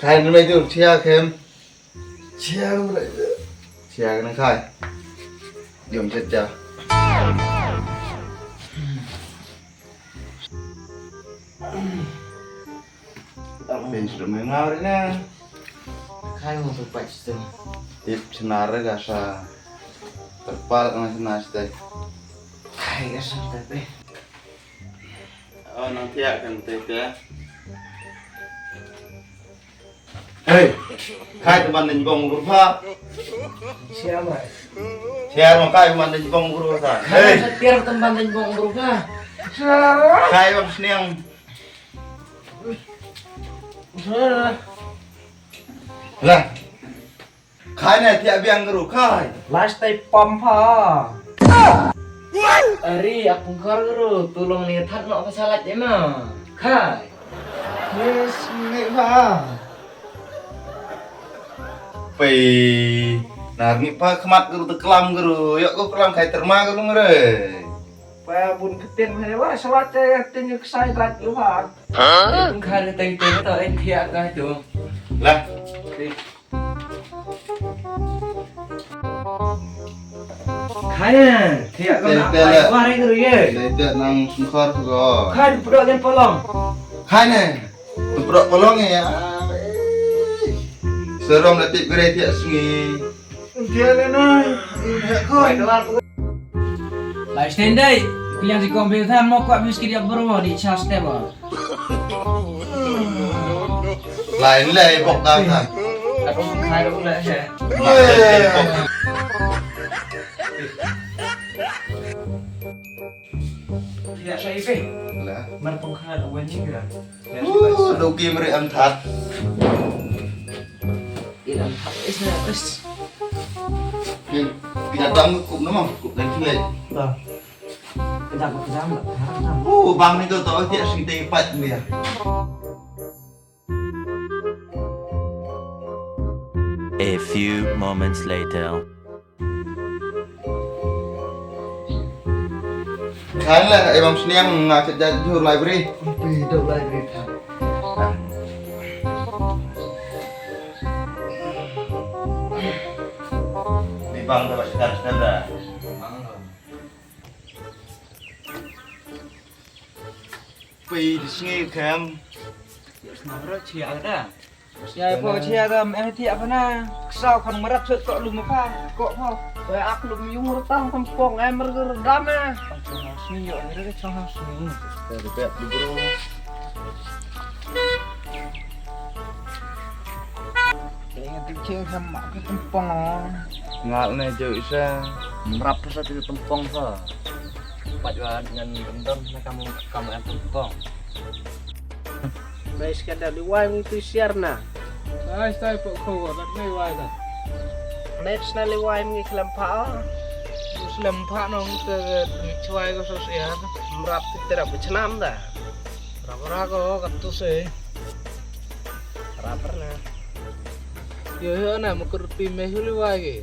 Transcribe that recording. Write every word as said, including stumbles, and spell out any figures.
Khai na mai dur chia kem. Chia na mai. Chia na khai. Yom chet ja. Pin sdum ngar ne. Khai mo tu pach tu. Tip senar ga sa. Terpal ngas nas te. Khai ga sa te. Oh, nang tiak kan te te. Hey, khai teman dan jibong berupa. Siapa? Siapa kai teman dan jibong berupa sa? Hey, setiap teman dan jibong berupa. Kai bang seniang. Lah. Khai ne tiak biang guru kai. Last time pump ha. Ari, aku ngkar guru, tolong ni that nok pasalat ema. Khai. Yes, ngai ba. Pei, nar ni pa khmat guru te klam guru. Yok ko klam khai terma guru ngre. Pa bun ketin hai wa salat ya tin yu ksai dat yu ha. Khar teng teng to en khia ka tu. Lah. Khai ne, thiah ka nak kai war ri ye. Dei te nang sungkhar ko. Khai pdok jan polong. Khai ne. Pdok polong ya. Serom le tip gre thiah sngi. Thiah le na. Thiah ko. Lai sten dei. Kliang si computer mo kwa biskit ya bro di charge te ba. Lai lei bok ka ka. Ka bok khai ru lei he. Ya sai pe. La. Mar pung khai ru wen ni ga. Uh, do ki mri am that. Ila am that is na is. Ki, ki datang kup nama, kup dan lei. Ta. Kejap, kejap, kejap. Oh, bang ni tu tu tiap sing tei pat dia. A few moments later. Kan lah, eh, bang seniang ngacet jajur library. Pi dok library kan. Di bang dapat sekarang sekarang. Pei di sngi kem. Sngi ro chia da. Chia po chia da em ti apa na. Ksau kan merat sut kok lum apa. Kok po. Pei ak lum yung rutang tempong em merger dam na. Sngi yo ni re chong sngi. Dari pek di bro. Ing ti ching sama ke tempong. Ngal ne jo isa. Mrap sa ti tempong sa. Pat wa dengan dendam na kamu kamu yang tempong. Bai sekadar liwai mung tu siar na. Ai sai pok ko wa lat liwai na. Nep sna liwai mung kelam pa. Kelam pa nong te chuai ko so siar. Mrap ti terap chnam da. Rap ra ko katu se. Rap ra na. Yo yo na mukur pi me huli wai ge.